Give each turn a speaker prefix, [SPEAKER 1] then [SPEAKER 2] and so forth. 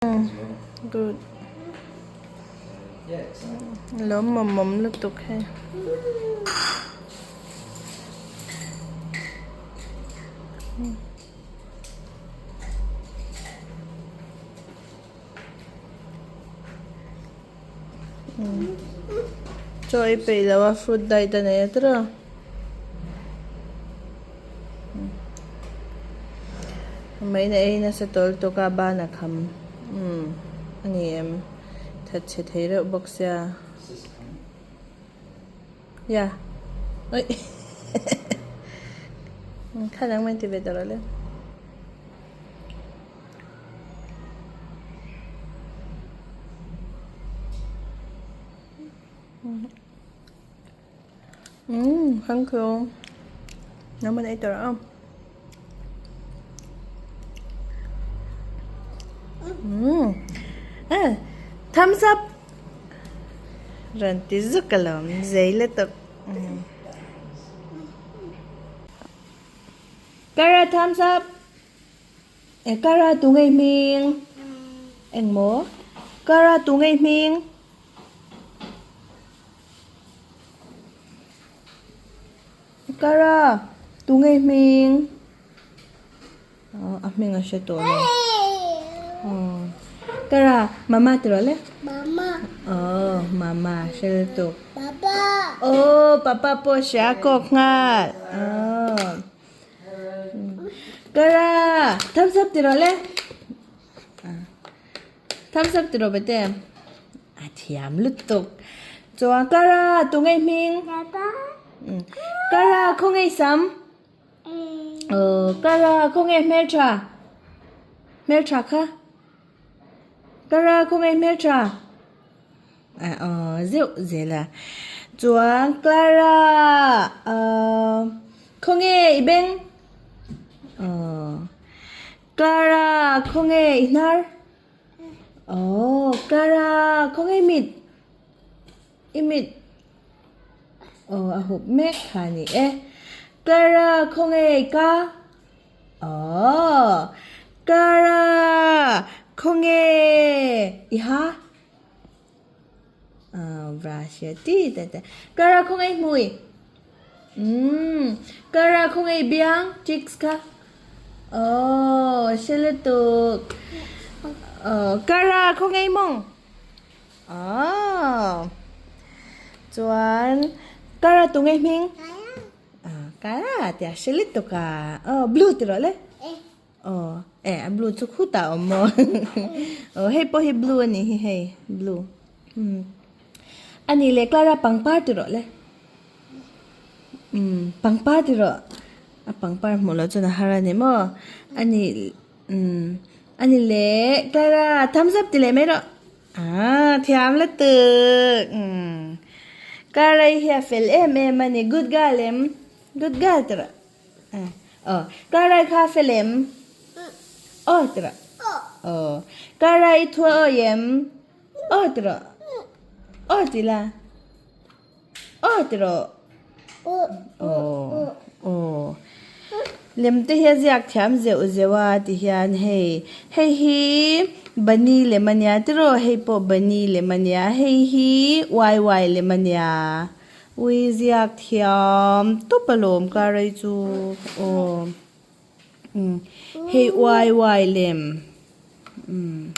[SPEAKER 1] Good. Lawm mawm mawm lutuk hei. Chaw ei peih lo a fruit diet a nei a tiraw. Mai na ei nasa tawl tawk a ban a kham umm a ni em that chhe thei reuh bawk sia ya oi kha dang mai ti ve ta rawh le. Umm thank you Nang man ei tawh rawh Umm eh thumbs up rawn ti zuk alawm zei lutuk Kara thumbs up. E Kara tu ngei hming engmaw Kara tu ngei hming. Kara tu ngei hming a hming a hre tawh lo Kara mama ti rawh le aw mama hre lutuk aw papa pawh hria kawk nghal aw Kara thumbs up ti rawh le. Thumbs up ti rawh bete. A thiam lutuk. Chuan Clara tu ngei hming?
[SPEAKER 2] Papa.
[SPEAKER 1] Clara khaw ngei sam? Aw Clara khaw ngei hmeltha? Hmeltha kha? Clara khaw ngei hmeltha? Aw zeuh zel a. Chuan Clara aw khaw nge i beng? Aw. Clara, khawnge i hnar? Aww, Clara, khawnge i mit? I mit? Aww, a hup mek kha ni e. Clara, khawnge i ka? Aww, Clara, khawnge i ha? Aww, brush a ti te te. Clara, khawnge i hmui? Umm Clara khawnge i biang cheeks kha aww hre lutuk aww Clara khawnge i mawng aww chuan Clara tunge i hming Clara tia hre lutuk a aw blue ti rawh le aw eh a blue chu khutah a awm maw aw hei pawh hi blue a nih hi hei blue umm. A nih leh Clara pangpar ti rawh le. Umm pangpar ti rawh. A pangpar hmuh loh chuan a har a ni maw? A nih umm a ni leh Clara thumbs up ti leh mai rawh. Aaa thiam lutuk umm Clara hi a fel em em a ni good girl em good girl ti rawh. Aw Clara kha a fel em? Aw ti rawh. Aw Clara i thu a awi em? Aw ti rawh. Aw ti la. Aw ti rawh. Aw aw. Lem te hi a ziak thiam zeuh zeuh a ti hian hei hei hi bunny lem a nia tiraw hei pawh bunny lem a nia hei hi uai uai lem a nia ui ziak thiam tawp alawm ka rei chu aw hei uai uai lem umm.